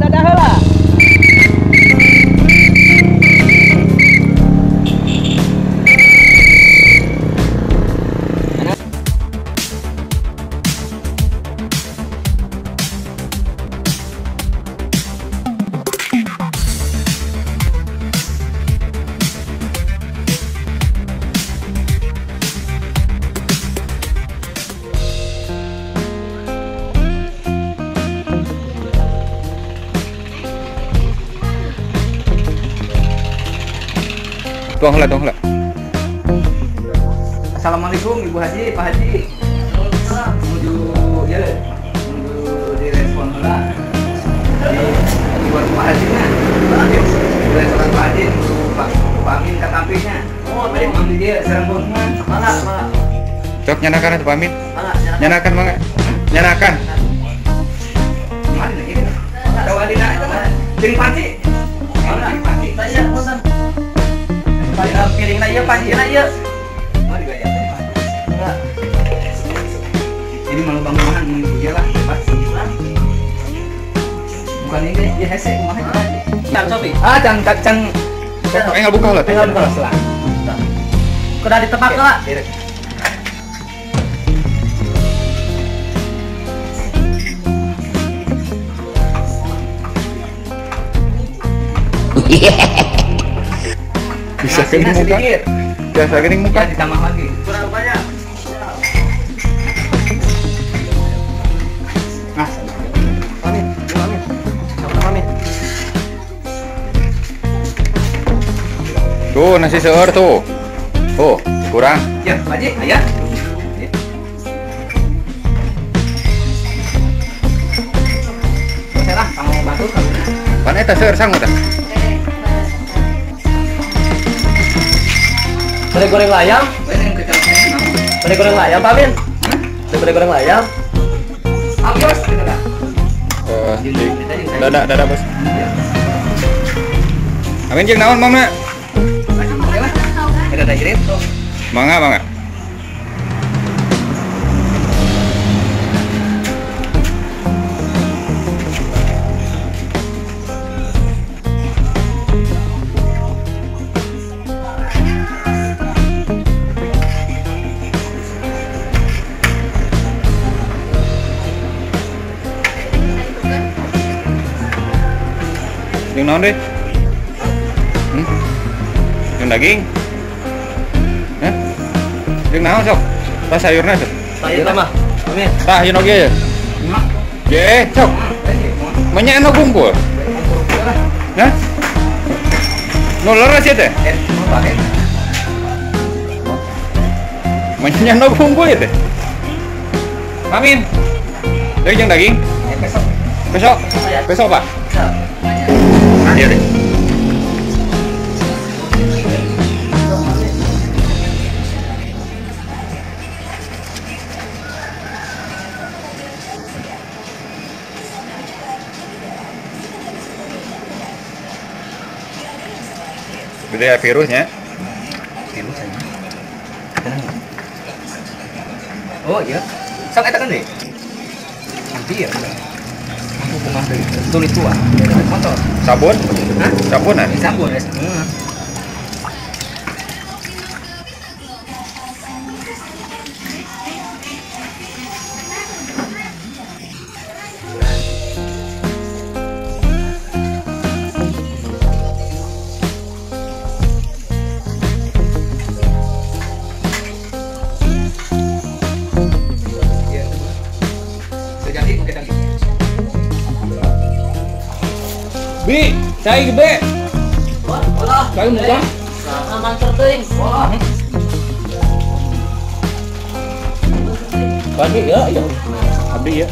Dadah heula. Tuang heula, tuang heula. Assalamualaikum Ibu Haji, Pak Haji. Menuju ya, menuju di respon heula. Di warung Pak Haji nya. Di restoran Pak Haji menuju Pak Amin ka tampilnya. Oh, bade mang di dieu sareng bongan. Mangga, mangga. Cok nyanakan atuh Pak Amin. Mangga, nyanakan mangga. Nyanakan. Mari ieu. Tahu adina eta mah. Jeung panci. Mangga, panci. Saya punten. Piringna ieu pancina ieu. Mari gaya. Enggak. Ini malu bangunan ini dia lah, bebas. Bukan ini, ya hese kumaha. Can sopi. Ah, can can. Enggal buka lah. Enggal buka lah. Kudu ditepak lah. Bisa geuning muka. Biasa geuning muka. Ya, ditambah lagi. Kurang banyak. Nah, amin. Amin. Amin. Tuh nasi seueur tuh. Tuh, kurang. Ya, Pak Haji, aya. Salah, kamu bantu kamu. Pan eta seueur sangu tah. Bade goreng layam. Bade goreng layam, Pak Amin. Bade goreng layam. Awas, dadah, dadah, Bos. Amin jeung naon, Mama? Ada irit. Mangga, mangga. Yung naon deh? Yung daging? Hah? Yung naon sok? Tah sayurna sok? Sayur mah. Amin. Tah yun oge ya? Ge, sok. Menya anu kumpul. Hah? Nu leres ya teh? Menya anu kumpul ya teh? Amin. Daging daging? Besok. Besok? Besok, Pak? Iya deh. Beda ya virusnya. Virus aja. Oh iya. Sok eta kan deh. Nanti ya. Aku kumaha deui. Tulis tua. Motor. Sabun? Hah? Sabun ah? Sabun ya. Bi, cai gede. Wah, cai muka. Aman teuing. Wah. Pagi ya, ya. Abdi ya.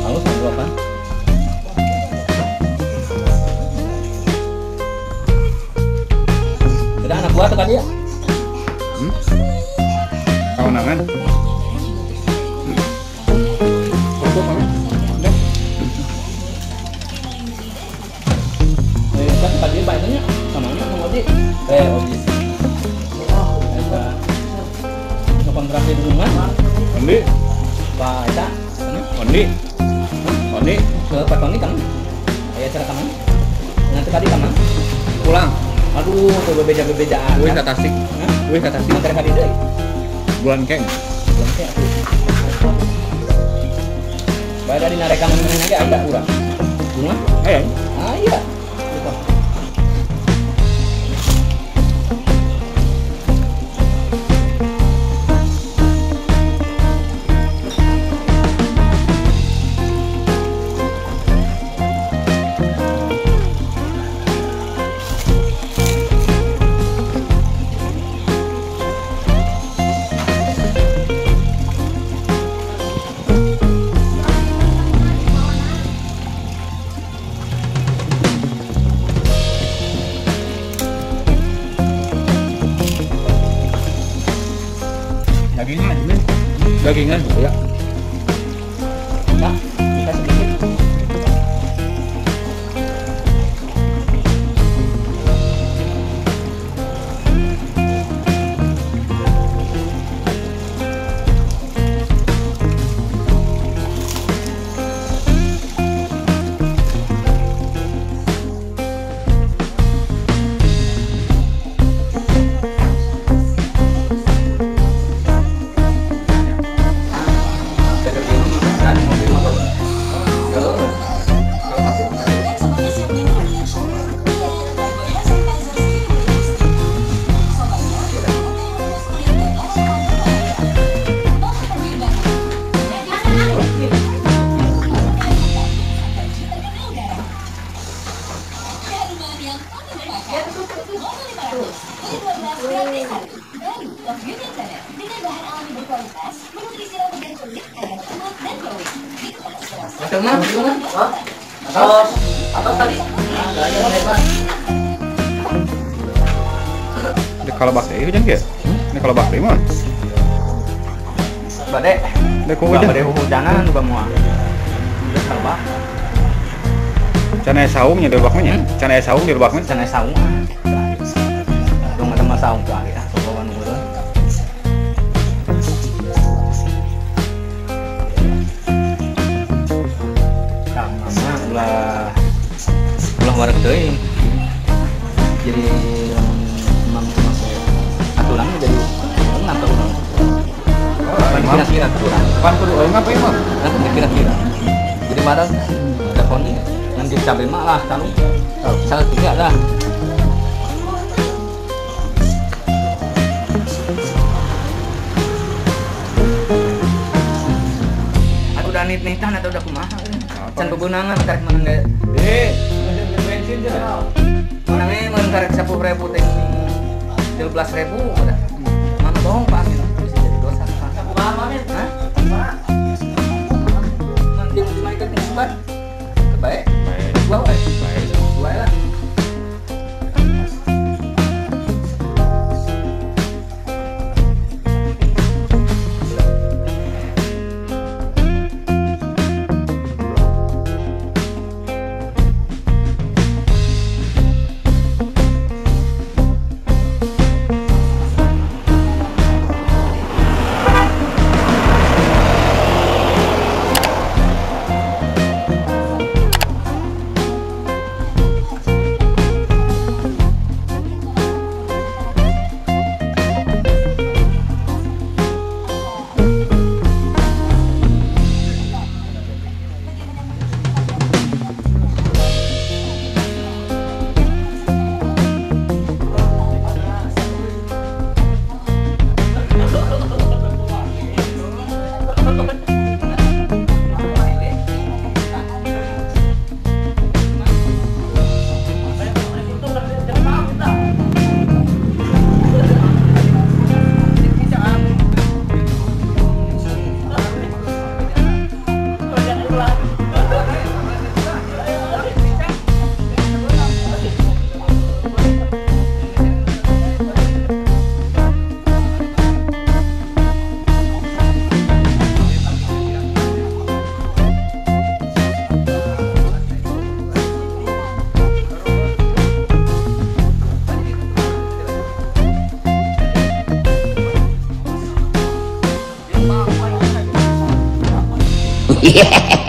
Halus apa? Ada anak buah tuh kan ya? Kawanangan. Cukup apa? Udah. Kan tadi baiknya sama nya sama dia. Haji? Oji. Eta. Nu kontrak di rumah. Ondi. Pak eta. Ondi. Ondi. Ke Pak Tony kan? Aya acara ka mana? Nanti tadi ka mana? Pulang. Aduh, tuh bebeja-bebejaan. Wih ka Tasik. Hah? Wih ka Tasik. Antar ka dieu deui. Bulan keng. Bulan keng atuh. Bae dari narekan mana ge aya urang. Gunung? Aya. Aya. Dagingan, dagingan, ya. Nah, kita sedikit. Atau tadi? Ini kalau bakti hujan ke? Ini kalau bakti mah? Bade. Ini kok hujan? Bade hujanan juga mau. Udah kalbak. Can aya saungnya di lebak mah nya? Can aya saung di lebak mah? Can aya saung. Dong ada mah saung tuh ah, sobawan urang. Ulah ulah wareg teuing. Jadi emang aturan jadi enam tahun. Kira-kira aturan. Pan kudu euy ngapa imam? Nah, kira-kira. Jadi marah telepon nih. Nanti cabe mah lah kamu. Salah tiga lah. Aku udah nit-nitan atau udah kumaha? Can bebenangan karek menang ge. Bensin cenah. Menangnya mun karek 10.000 teh 13.000 udah. Mana bohong Pak Amin bisa jadi dosa. Kumaha Amin? Hah? Nanti cuma ikat musibah. Baik. Baik. Dua wae. Baik. Dua lah. Yeah.